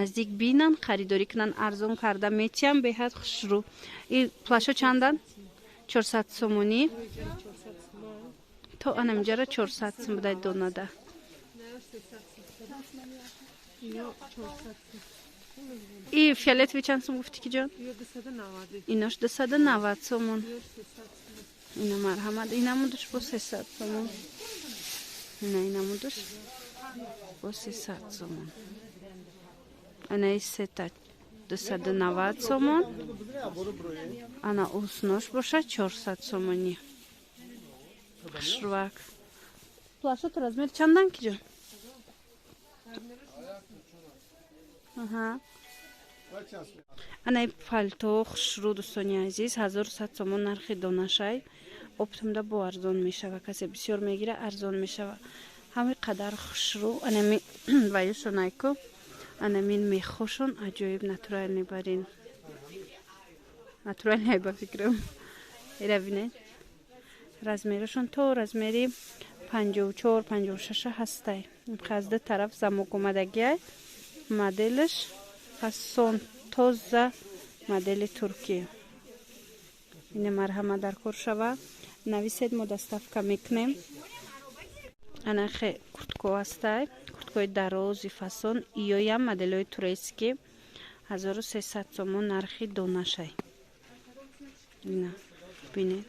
Наздик бинан, харидорӣ кунанд, арзон карда метиҳам, беҳад хушрӯ. И плашо чандан? 400 сомонӣ. То анамиҷара 400 сум будай донада. И фиолетовый чанд сум гуфтӣ ки ҷон? Инош 290 сомон. Ина марҳамат, инамудуш бо 300 сомон. Ина инамудуш бо 300 сомон. Ана и сета 290 сомон. Ана уснош боша 400 сомонӣ. Хушрӯак. Плашот размер чандан ки ҷон? Аҳа. Ана и палто хушрӯ, дӯстони азиз, 1100 сомон нархи донашай. Оптомда бо арзон мешава, касе бисёр мегира, арзон мешава. Ҳамин қадар хушрӯ, анами ваюшонайку, анамин мехошон аҷоиб натуральный барин. Натуральный ба фикрам. Ира бинед. Размерашон то размери 54, 56 ҳастай. Аз ду тараф замок омадагиай. Моделаш фасон, тоза модели туркӣ. Ина марҳама дар кор шава. Нависед, мо доставка мекунем. Ана хе куртко ҳастай, курткои дарози фасон, иёям моделҳои турецкӣ, 1300 сомон нархи донашай. Ина бинед.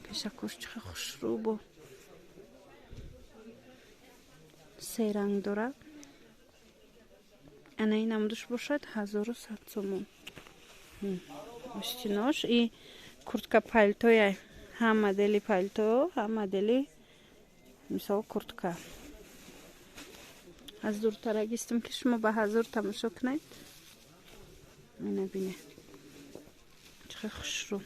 Пешакош чихе хушрӯ бо се ранг дора. Ана ин намудуш бошад 1100 сомон. Остинош и куртка пальтоя, ҳам модели пальто, ҳам модели мисол куртка. Аз дуртарагистам ки шумо ба ҳазур тамошо кунед. Ина бинед. Чихе хушрӯ.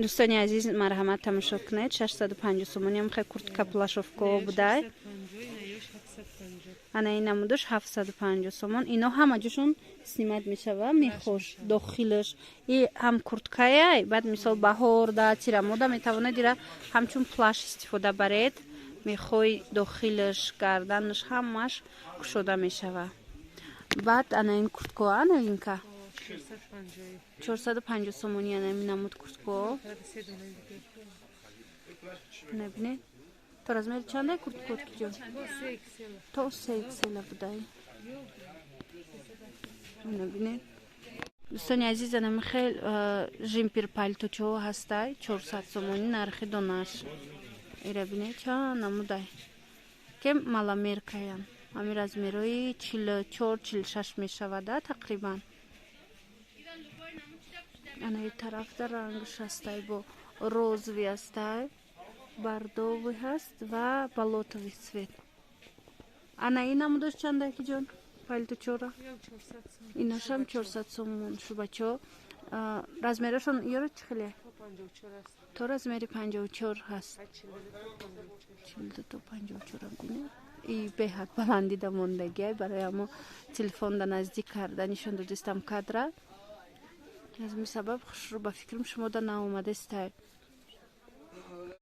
Дӯстони азиз, марҳамат, тамошо кунед. 650 сомонӣ ҳам хе куртка плашовко будай. Ана ин намудуш 750 сомон. Ино ҳама ҷошон снимать мешава, мехош дохилаш. И ҳам курткаяй, баъд мисол баҳорда, тирамода метавонед ира ҳамчун плаш истифода баред. Мехои дохилаш, гарданаш ҳамаш кушода мешава. Баъд ана ин куртко, ана инка 450 сомонӣ ана ин намуд куртко. Набинед. То размери чандай курткот ки ҷон? То 3 XL будай. Набинед. Дӯстони азиз, ана хел жимпир пальточо ҳастай, 400 сомонӣ нархи донаш. Ира бинед чанд намудай. Ке маломеркаян. Ҳамин размерои 44, 46 мешавада тақрибан. Ана и тарафда рангш ҳастай бо розовый ҳастай, бордовый ҳаст ва болотовый цвет. Ана ин намудош чандай ки ҷон? Пальточора? Иношам 400 сомон шубачо. Размерашон ёро чӣ хеле? То размери 54 ҳаст. 42 то 54 бинед. И беҳад баландида мондагиай, барои ҳамо телефонда наздик карда нишон додистам кадра. Аз ин сабаб хушрӯ ба фикрам шумода наомадестай.